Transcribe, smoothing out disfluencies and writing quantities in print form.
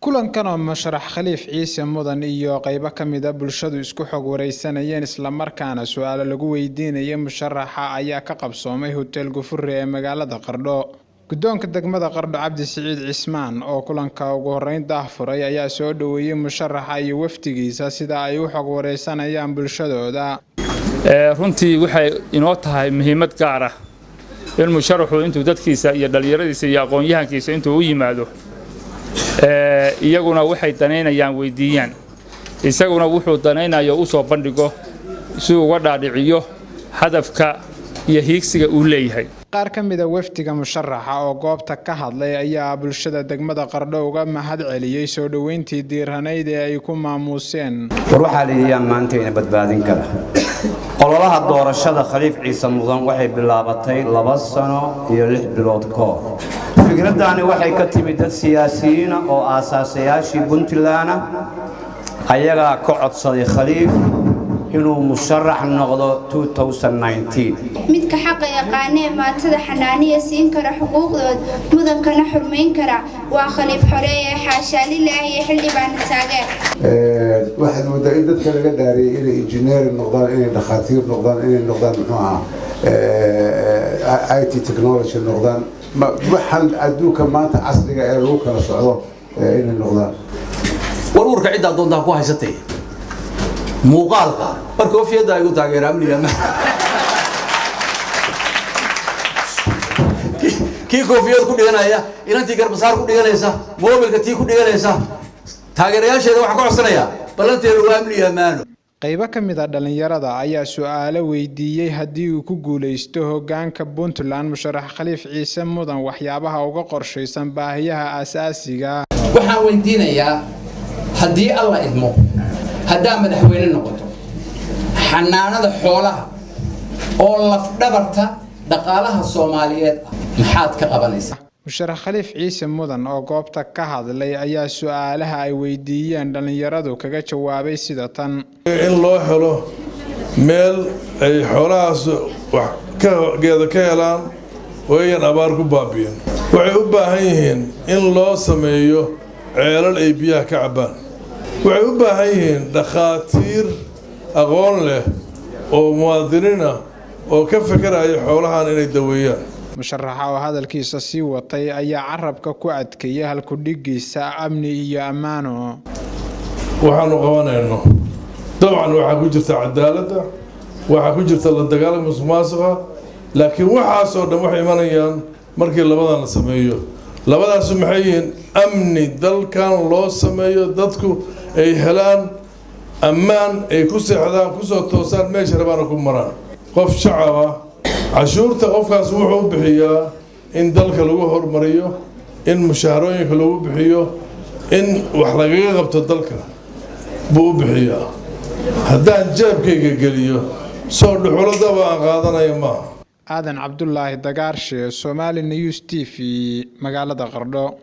Kulankan oo musharax Khaliif Ciise Mudan iyo qaybo ka mid ah bulshadu isku xog wareysanayeen isla markaana su'aalo lagu weydiinayay musharaxa ayaa ka qabsoomay Hotel Gufure ee magaalada Qardho. Guddoonka degmada Qardho Cabdi Siciid Cismaan oo kulanka ugu horeyn daahfuray ayaa soo dhoweeyay musharaxa iyo wafdigiisa sida ay u xog wareysanayaan bulshadooda. Runtii waxay inoo tahay muhiimad gaar ah in musharaxu intuu dadkiisa iyo dhallinyaradiisa iyo aqoon-yahankiisa intuu u yimaado, iyaguna waxay danaynayaan weydiiyaan, isaguna wuxuu danaynayo u soo bandhigo si uu uga dhaadhiciyo hadafka iyo hiigsiga uu leeyahay. Qaar ka mid ah wafdiga musharaxa oo goobta ka hadlay ayaa bulshada degmada Qardho uga mahad celiyay soo dhoweyntii diiranayd ee ay ku maamuuseen. War waxaa la yidhi, yaa maanta ina badbaadin kara? Ololaha doorashada Khaliif Ciise Mudan waxay bilaabatay 2 sano iyo 6 bilood ka hor. Fikraddaani waxay ka timid dad siyaasiyiina oo aasaasayaashii Puntlandna ayagaa ka codsaday Khaliif inuu musharax noqdo. Midka xaqa yaqaanee maatada xanaaniya siin kara xuquuqdood, mudankana xurmayn kara waa Khaliif Xoreeye. Xaashaa lilaahi iyo xildhibaana taageer. Waxaad moodaa in dadka laga dhaariyay inay engineering noqdaan, inay dhakhaatiir noqdaan, inay noqdaan, muxuu ahaa, IT technology noqdaan, waxaan adduunka maanta casriga ee lagu kala socdo inay noqdaan. War uurka ciddaa doontaa ku haysatay muuqaalka marka ofiyadda igu taageera amniga. Kii koofiyad ku dhiganaya, inantii garbasaar ku dhiganaysa, moobilka tii ku dhiganaysa, taageerayaasheeda waxaan ka codsanayaa, ballanteedu waa amni iyo ammaano. Qaybo ka mid ah dhalinyarada ayaa su'aalo weydiiyay haddii uu ku guuleysto hoggaanka Puntland musharax Khaliif Ciise Mudan waxyaabaha uga qorshaysan baahiyaha aasaasiga. Waxaan weydiinayaa, haddii Alla idmo, haddaa madaxweyne noqoto, xanaanada xoolaha oo lafdhabarta dhaqaalaha Soomaaliyeed ah maxaad ka qabanaysaa? Musharax Khaliif Ciise Mudan oo goobta ka hadlay ayaa su'aalaha ay weydiiyeen dhalinyaradu kaga jawaabay sida tan. In loo helo meel ay xoolahaas wax ka geeda ka helaan oo ayan abaar ku baabi'in. Waxay u baahan yihiin in loo sameeyo ceelal ay biyaha ka cabbaan. Waxay u baahan yihiin dhakhaatiir aqoon leh oo muwaadiniin ah oo ka fekeraya xoolahan inay daweeyaan. Musharaxa oo hadalkiisa sii watay ayaa carabka ku adkeeyay halku-dhiggiisa amni iyo ammaano. Waxaanu qabanayno dabcan waxaa ku jirta cadaaladda, waxaa ku jirta la dagaalanka musuqmaasuqa, laakiin waxaasoo dhan waxay imanayaan markii labadan la sameeyo. Labadaasu maxay yihiin? Amni dalkan loo sameeyo, dadku ay helaan ammaan ay ku seexdaan, kusoo toosaan, meesha rabaana ku maraan. Qof shacab ah cashuurta qofkaas wuxuu u bixiyaa in dalka lagu horumariyo, in mushaharooyinka lagu bixiyo, in wax lagaga qabto dalka buu u bixiyaa. Haddaan jeebkayga geliyo, soo dhuxuladaba aan qaadanaya maaha. Aadan Cabdulaahi Dagaarshe, Somali News TV, magaalada Qardho.